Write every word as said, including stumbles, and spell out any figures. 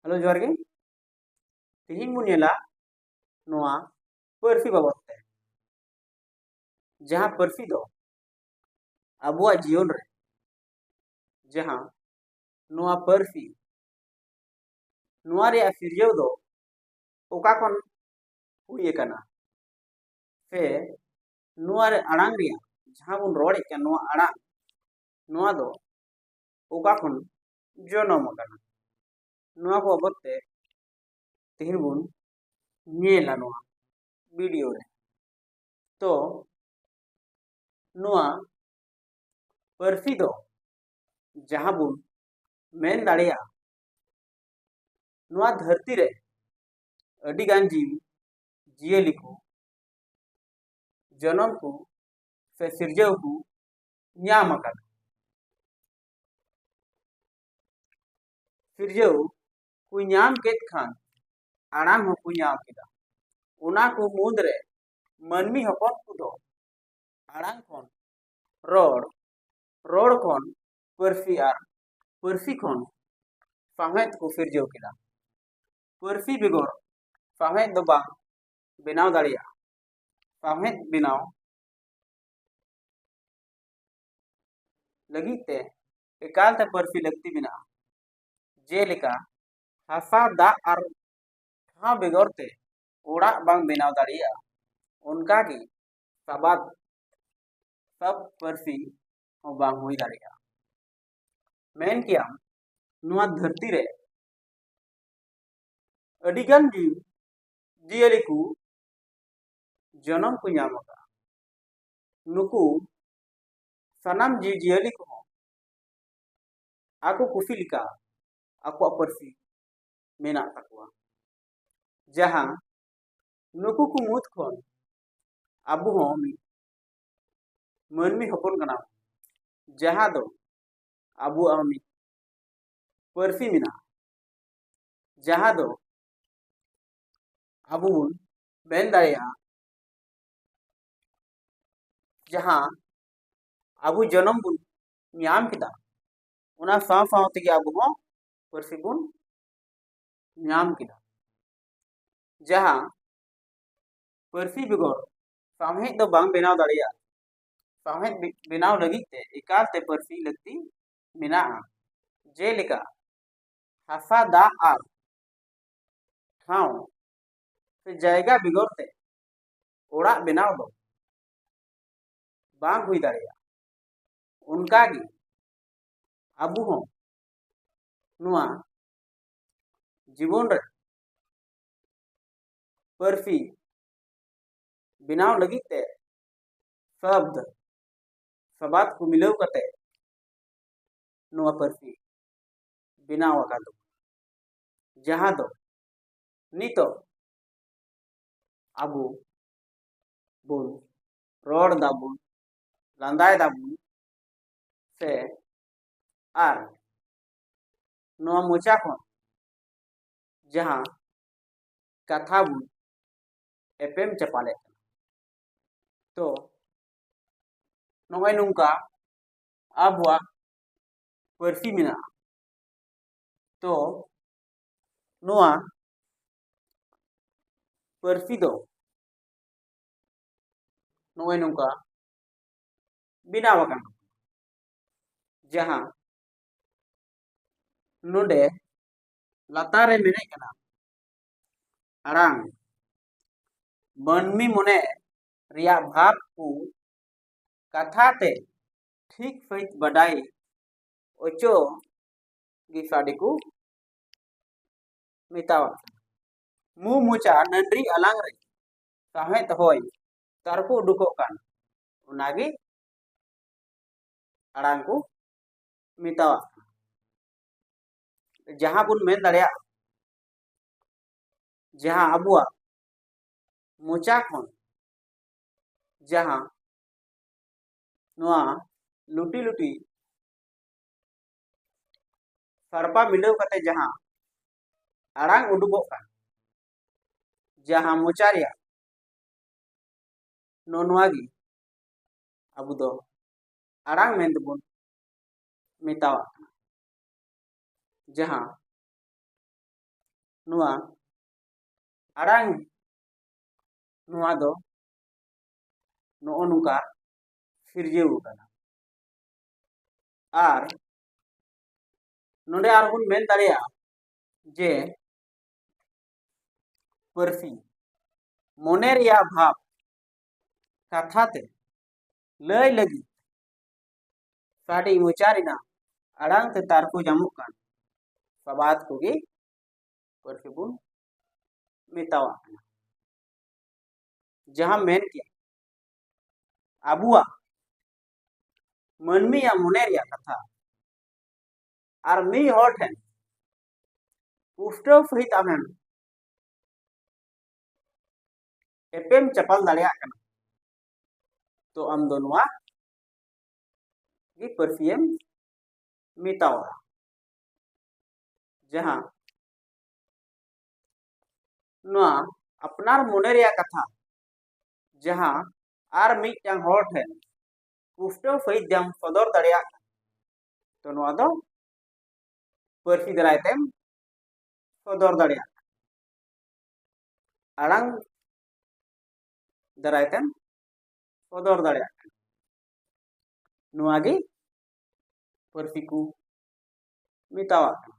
Hello, ᱡᱚᱦᱟᱨ ᱜᱮ᱾ ᱛᱮᱦᱮᱧ ᱵᱚᱱ ᱧᱮᱞᱟ ᱱᱚᱣᱟ ᱯᱟᱹᱨᱥᱤ ᱵᱟᱵᱚᱫ ᱛᱮ, ᱡᱟᱦᱟᱸ ᱯᱟᱹᱨᱥᱤ ᱫᱚ ᱟᱵᱚᱣᱟᱜ ᱡᱤᱭᱚᱱ ᱨᱮ, ᱡᱟᱦᱟᱸ ᱱᱚᱣᱟ ᱯᱟᱹᱨᱥᱤ, ᱱᱚᱣᱟ ᱨᱮᱭᱟᱜ ᱥᱤᱨᱡᱟᱹᱣ ᱫᱚ ᱚᱠᱟ ᱠᱷᱚᱱ ᱦᱩᱭ ᱟᱠᱟᱱᱟ, ᱥᱮ ᱱᱚᱣᱟ ᱨᱮ ᱟᱲᱟᱝ ᱨᱮᱭᱟᱜ ᱡᱟᱦᱟᱸ ᱵᱚᱱ ᱨᱚᱲᱮᱫ ᱠᱟᱱ ᱱᱚᱣᱟ ᱟᱲᱟᱝ, ᱱᱚᱣᱟ ᱫᱚ ᱚᱠᱟ ᱠᱷᱚᱱ ᱡᱚᱱᱚᱢ ᱟᱠᱟᱱᱟ, ᱱᱚᱣᱟ ᱠᱚ ᱵᱟᱵᱚᱫ ᱛᱮ ᱛᱮᱦᱮᱧ ᱵᱚᱱ ᱧᱮᱞᱟ ᱱᱚᱣᱟ ᱵᱷᱤᱰᱤᱭᱳ ᱨᱮ᱾ ᱛᱚ, ᱱᱚᱣᱟ ᱯᱟᱹᱨᱥᱤ ᱫᱚ ᱡᱟᱦᱟᱸ ᱵᱚᱱ ᱢᱮᱱ ᱫᱟᱲᱮᱭᱟᱜᱼᱟ, ᱱᱚᱣᱟ ᱫᱷᱟᱹᱨᱛᱤ ᱨᱮ ᱟᱹᱰᱤᱜᱟᱱ ᱡᱤᱣᱤ ᱡᱤᱭᱟᱹᱞᱤ ᱠᱚ ᱡᱚᱱᱚᱢ ᱠᱚ ᱥᱮ ᱥᱤᱨᱡᱟᱹᱣ ᱠᱚ ᱧᱟᱢ ᱟᱠᱟᱫᱟ᱾ ᱥᱤᱨᱡᱟᱹᱣ ᱠᱚ ᱧᱟᱢ ᱠᱮᱫ ᱠᱷᱟᱱ ᱟᱲᱟᱝ ᱦᱚᱸᱠᱚ ᱧᱟᱢ ᱠᱮᱫᱟ᱾ ᱚᱱᱟ ᱠᱚ ᱢᱩᱫᱽᱨᱮ ᱢᱟᱹᱱᱢᱤ ᱦᱚᱯᱚᱱ ᱠᱚᱫᱚ ᱟᱲᱟᱝ ᱠᱷᱚᱱ ᱨᱚᱲ, ᱨᱚᱲ ᱠᱷᱚᱱ ᱯᱟᱹᱨᱥᱤ ᱟᱨ ᱯᱟᱹᱨᱥᱤ ᱠᱷᱚᱱ ᱥᱟᱶᱦᱮᱫ ᱠᱚ ᱥᱤᱨᱡᱟᱹᱣ ᱠᱮᱫᱟ᱾ ᱯᱟᱹᱨᱥᱤ ᱵᱮᱜᱚᱨ ᱥᱟᱶᱦᱮᱫ ᱫᱚ ᱵᱟᱝ ᱵᱮᱱᱟᱣ ᱫᱟᱲᱮᱭᱟᱜᱼᱟ᱾ ᱥᱟᱶᱦᱮᱫ ᱵᱮᱱᱟᱣ ᱞᱟᱹᱜᱤᱫ ᱛᱮ ᱮᱠᱟᱞᱛᱮ ᱯᱟᱹᱨᱥᱤ ᱞᱟᱹᱠᱛᱤ ᱢᱮᱱᱟᱜᱼᱟ᱾ ᱡᱮᱞᱮᱠᱟ, ᱦᱟᱥᱟ, ᱫᱟᱜ ᱟᱨ ᱴᱷᱟᱶ ᱵᱮᱜᱚᱨ ᱛᱮ ᱚᱲᱟᱜ ᱵᱟᱝ ᱵᱮᱱᱟᱣ ᱫᱟᱲᱮᱭᱟᱜᱼᱟ, ᱚᱱᱠᱟᱜᱮ ᱥᱟᱵᱟᱫ ᱥᱟᱵ ᱯᱟᱹᱨᱥᱤ ᱦᱚᱸ ᱵᱟᱝ ᱦᱩᱭ ᱫᱟᱲᱮᱭᱟᱜᱼᱟ᱾ ᱢᱮᱱ ᱠᱮᱭᱟᱢ, ᱱᱚᱣᱟ ᱫᱷᱟᱹᱨᱛᱤ ᱨᱮ ᱟᱹᱰᱤᱜᱟᱱ ᱡᱤᱣᱤ ᱡᱤᱭᱟᱹᱞᱤ ᱠᱚ ᱡᱚᱱᱚᱢ ᱠᱚ ᱧᱟᱢ ᱟᱠᱟᱫᱼᱟ᱾ ᱱᱩᱠᱩ ᱥᱟᱱᱟᱢ ᱡᱤᱣᱤ ᱡᱤᱭᱟᱹᱞᱤ ᱠᱚᱦᱚᱸ ᱟᱠᱚ ᱠᱩᱥᱤ ᱞᱮᱠᱟ ᱟᱠᱚᱣᱟᱜ ᱯᱟᱹᱨᱥᱤ ᱢᱮᱱᱟᱜ ᱛᱟᱠᱚᱣᱟ, ᱡᱟᱦᱟᱸ ᱱᱩᱠᱩ ᱠᱚ ᱢᱩᱫᱽ ᱠᱷᱚᱱ ᱟᱵᱚ ᱦᱚᱸ ᱢᱤᱫ ᱢᱟᱹᱱᱢᱤ ᱦᱚᱯᱚᱱ ᱠᱟᱱᱟ ᱵᱚᱱ, ᱡᱟᱦᱟᱸ ᱫᱚ ᱟᱵᱚᱣᱟᱜ ᱦᱚᱸ ᱢᱤᱫ ᱯᱟᱹᱨᱥᱤ ᱢᱮᱱᱟᱜᱼᱟ, ᱡᱟᱦᱟᱸ ᱫᱚ ᱟᱵᱚ ᱵᱚᱱ ᱢᱮᱱ ᱫᱟᱲᱮᱭᱟᱜᱼᱟ, ᱡᱟᱦᱟᱸ ᱟᱵᱚ ᱡᱚᱱᱚᱢ ᱵᱚᱱ ᱧᱟᱢ ᱠᱮᱫᱟ, ᱚᱱᱟ ᱥᱟᱶ ᱥᱟᱶ ᱛᱮᱜᱮ ᱟᱵᱚ ᱦᱚᱸ ᱯᱟᱹᱨᱥᱤ ᱵᱚᱱ ᱧᱟᱢ ᱠᱮᱫᱟ, ᱡᱟᱦᱟᱸ ᱯᱟᱹᱨᱥᱤ ᱵᱮᱜᱚᱨ ᱥᱟᱶᱦᱮᱫ ᱫᱚ ᱵᱟᱝ ᱵᱮᱱᱟᱣ ᱫᱟᱲᱮᱭᱟᱜᱼᱟ᱾ ᱥᱟᱶᱦᱮᱫ ᱵᱮ-, ᱵᱮᱱᱟᱣ ᱞᱟᱹᱜᱤᱫ ᱛᱮ ᱮᱠᱟᱞ ᱛᱮ ᱯᱟᱹᱨᱥᱤ ᱞᱟᱹᱠᱛᱤ ᱢᱮᱱᱟᱜᱼᱟ᱾ ᱡᱮᱞᱮᱠᱟ, ᱦᱟᱥᱟ, ᱫᱟᱜ ᱟᱨ ᱴᱷᱟᱶ ᱥᱮ ᱡᱟᱭᱜᱟ ᱵᱮᱜᱚᱨ ᱛᱮ ᱚᱲᱟᱜ ᱵᱮᱱᱟᱣ ᱫᱚ ᱵᱟᱝ ᱦᱩᱭ ᱫᱟᱲᱮᱭᱟᱜᱼᱟ᱾ ᱚᱱᱠᱟᱜᱮ ᱟᱵᱚ ᱦᱚᱸ ᱱᱚᱣᱟ ᱡᱤᱵᱚᱱ ᱨᱮ ᱯᱟᱹᱨᱥᱤ ᱵᱮᱱᱟᱣ ᱞᱟᱹᱜᱤᱫ ᱛᱮ ᱥᱟᱵᱫ, ᱥᱟᱵᱟᱫ ᱠᱚ ᱢᱤᱞᱟᱹᱣ ᱠᱟᱛᱮ ᱱᱚᱣᱟ ᱯᱟᱹᱨᱥᱤ ᱵᱮᱱᱟᱣ ᱟᱠᱟᱱ ᱛᱟᱵᱚᱱᱟ, ᱡᱟᱦᱟᱸ ᱫᱚ ᱱᱤᱛᱚᱜ ᱟᱵᱚ ᱵᱚᱱ ᱨᱚᱲ ᱫᱟᱵᱚᱱ, ᱞᱟᱸᱫᱟᱭ ᱫᱟᱵᱚᱱ, ᱥᱮ ᱟᱨ ᱱᱚᱣᱟ ᱢᱚᱪᱟ ᱠᱷᱚᱱ ᱡᱟᱦᱟᱸ ᱠᱟᱛᱷᱟ ᱵᱚᱱ ᱮᱯᱮᱢ ᱪᱟᱯᱟᱞᱮᱫ ᱠᱟᱱᱟ᱾ ᱛᱚ, ᱱᱚᱜᱼᱚᱭ ᱱᱚᱝᱠᱟ ᱟᱵᱚᱣᱟᱜ ᱯᱟᱹᱨᱥᱤ ᱢᱮᱱᱟᱜᱼᱟ᱾ ᱛᱚ, ᱱᱚᱣᱟ ᱯᱟᱹᱨᱥᱤ ᱫᱚ ᱱᱚᱜᱼᱚᱭ ᱱᱚᱝᱠᱟ ᱵᱮᱱᱟᱣ ᱟᱠᱟᱱᱟ, ᱡᱟᱦᱟᱸ ᱱᱚᱰᱮ ᱞᱟᱛᱟᱨ ᱨᱮ ᱢᱮᱱᱮᱫ ᱠᱟᱱᱟ, ᱟᱲᱟᱝ, ᱢᱟᱹᱱᱢᱤ ᱢᱚᱱᱮ ᱨᱮᱭᱟᱜ ᱵᱷᱟᱵᱽ ᱠᱚ ᱠᱟᱛᱷᱟ ᱛᱮ ᱴᱷᱤᱠ ᱥᱟᱺᱦᱤᱡ ᱵᱟᱰᱟᱭ ᱚᱪᱚ ᱜᱮ ᱥᱟᱰᱮ ᱠᱚ ᱢᱮᱛᱟᱣᱟᱜ ᱠᱟᱱᱟ᱾ ᱢᱩ ᱢᱚᱪᱟ ᱱᱟᱹᱰᱨᱤ ᱟᱞᱟᱝ ᱨᱮ ᱥᱟᱶᱦᱮᱫ ᱦᱚᱭ ᱛᱟᱨᱠᱚ ᱩᱰᱩᱠᱚᱜ ᱠᱟᱱ, ᱚᱱᱟᱜᱮ ᱟᱲᱟᱝ ᱠᱚ ᱢᱮᱛᱟᱣᱟᱜ ᱠᱟᱱᱟ᱾ ᱡᱟᱦᱟᱸ ᱵᱚᱱ ᱢᱮᱱ ᱫᱟᱲᱮᱭᱟᱜᱼᱟ, ᱡᱟᱦᱟᱸ ᱟᱵᱚᱣᱟᱜ ᱢᱚᱪᱟ ᱠᱷᱚᱱ ᱡᱟᱦᱟᱸ ᱱᱚᱣᱟ ᱞᱩᱴᱤ ᱞᱩᱴᱤ ᱥᱟᱲᱯᱟ ᱢᱤᱞᱟᱹᱣ ᱠᱟᱛᱮ ᱡᱟᱦᱟᱸ ᱟᱲᱟᱝ ᱩᱰᱩᱠᱚᱜ ᱠᱟᱱ, ᱡᱟᱦᱟᱸ ᱢᱚᱪᱟ ᱨᱮᱭᱟᱜ, ᱱᱚᱜᱼᱚ ᱱᱚᱣᱟ ᱜᱮ ᱟᱵᱚ ᱫᱚ ᱟᱲᱟᱝ ᱢᱮᱱᱛᱮᱵᱚᱱ ᱢᱮᱛᱟᱣᱟᱜ ᱠᱟᱱᱟ᱾ ᱡᱟᱦᱟᱸ ᱱᱚᱣᱟ ᱟᱲᱟᱝ, ᱱᱚᱣᱟ ᱫᱚ ᱱᱚᱜᱼᱚ ᱱᱚᱝᱠᱟ ᱥᱤᱨᱡᱟᱹᱣ ᱟᱠᱟᱱᱟ᱾ ᱟᱨ ᱱᱚᱰᱮ ᱟᱨᱵᱚᱱ ᱢᱮᱱ ᱫᱟᱲᱮᱭᱟᱜᱼᱟ ᱡᱮ ᱯᱟᱹᱨᱥᱤ ᱢᱚᱱᱮ ᱨᱮᱭᱟᱜ ᱵᱷᱟᱵᱽ ᱠᱟᱛᱷᱟ ᱛᱮ ᱞᱟᱹᱭ ᱞᱟᱹᱜᱤᱫ ᱥᱟᱰᱮ ᱢᱚᱪᱟ ᱨᱮᱱᱟᱜ ᱟᱲᱟᱝ ᱛᱮ ᱛᱟᱨᱠᱚ ᱧᱟᱢᱚᱜ ᱠᱟᱱ ᱥᱟᱵᱟᱫ ᱠᱚᱜᱮ ᱯᱟᱹᱨᱥᱤ ᱵᱚᱱ ᱢᱮᱛᱟᱣᱟᱜ ᱠᱟᱱᱟ᱾ ᱡᱟᱦᱟᱸ ᱢᱮᱱ ᱠᱮᱫ ᱟᱵᱚᱣᱟᱜ ᱢᱟᱹᱱᱢᱤᱭᱟᱜ ᱢᱚᱱᱮ ᱨᱮᱭᱟᱜ ᱠᱟᱛᱷᱟ ᱟᱨ ᱢᱤᱫ ᱦᱚᱲ ᱴᱷᱮᱱ ᱯᱩᱥᱴᱟᱹᱣ ᱥᱟᱺᱦᱤᱡ ᱟᱢᱮᱢ ᱮᱯᱮᱢ ᱪᱟᱯᱟᱞ ᱫᱟᱲᱮᱭᱟᱜ ᱠᱟᱱᱟ, ᱛᱚ ᱟᱢ ᱫᱚ ᱱᱚᱣᱟ ᱜᱮ ᱯᱟᱹᱨᱥᱤᱭᱮᱢ ᱢᱮᱛᱟᱣᱟᱜᱼᱟ᱾ ᱡᱟᱦᱟᱸ ᱱᱚᱣᱟ ᱟᱯᱱᱟᱨ ᱢᱚᱱᱮ ᱨᱮᱭᱟᱜ ᱠᱟᱛᱷᱟ ᱡᱟᱦᱟᱸ ᱟᱨ ᱢᱤᱫᱴᱟᱝ ᱦᱚᱲ ᱴᱷᱮᱱ ᱯᱩᱥᱴᱟᱹᱣ ᱥᱟᱺᱦᱤᱡ ᱡᱟᱢ ᱥᱚᱫᱚᱨ ᱫᱟᱲᱮᱭᱟᱜ ᱠᱟᱱᱟ, ᱛᱚ ᱱᱚᱣᱟ ᱫᱚ ᱯᱟᱹᱨᱥᱤ ᱫᱟᱨᱟᱭ ᱛᱮᱢ ᱥᱚᱫᱚᱨ ᱫᱟᱲᱮᱭᱟᱜ ᱠᱟᱱᱟ, ᱟᱲᱟᱝ ᱫᱟᱨᱟᱭ ᱛᱮᱢ ᱥᱚᱫᱚᱨ ᱫᱟᱲᱮᱭᱟᱜ ᱠᱟᱱᱟ᱾ ᱱᱚᱣᱟ ᱜᱮ ᱯᱟᱹᱨᱥᱤ ᱠᱚ ᱢᱮᱛᱟᱣᱟᱜ ᱠᱟᱱᱟ᱾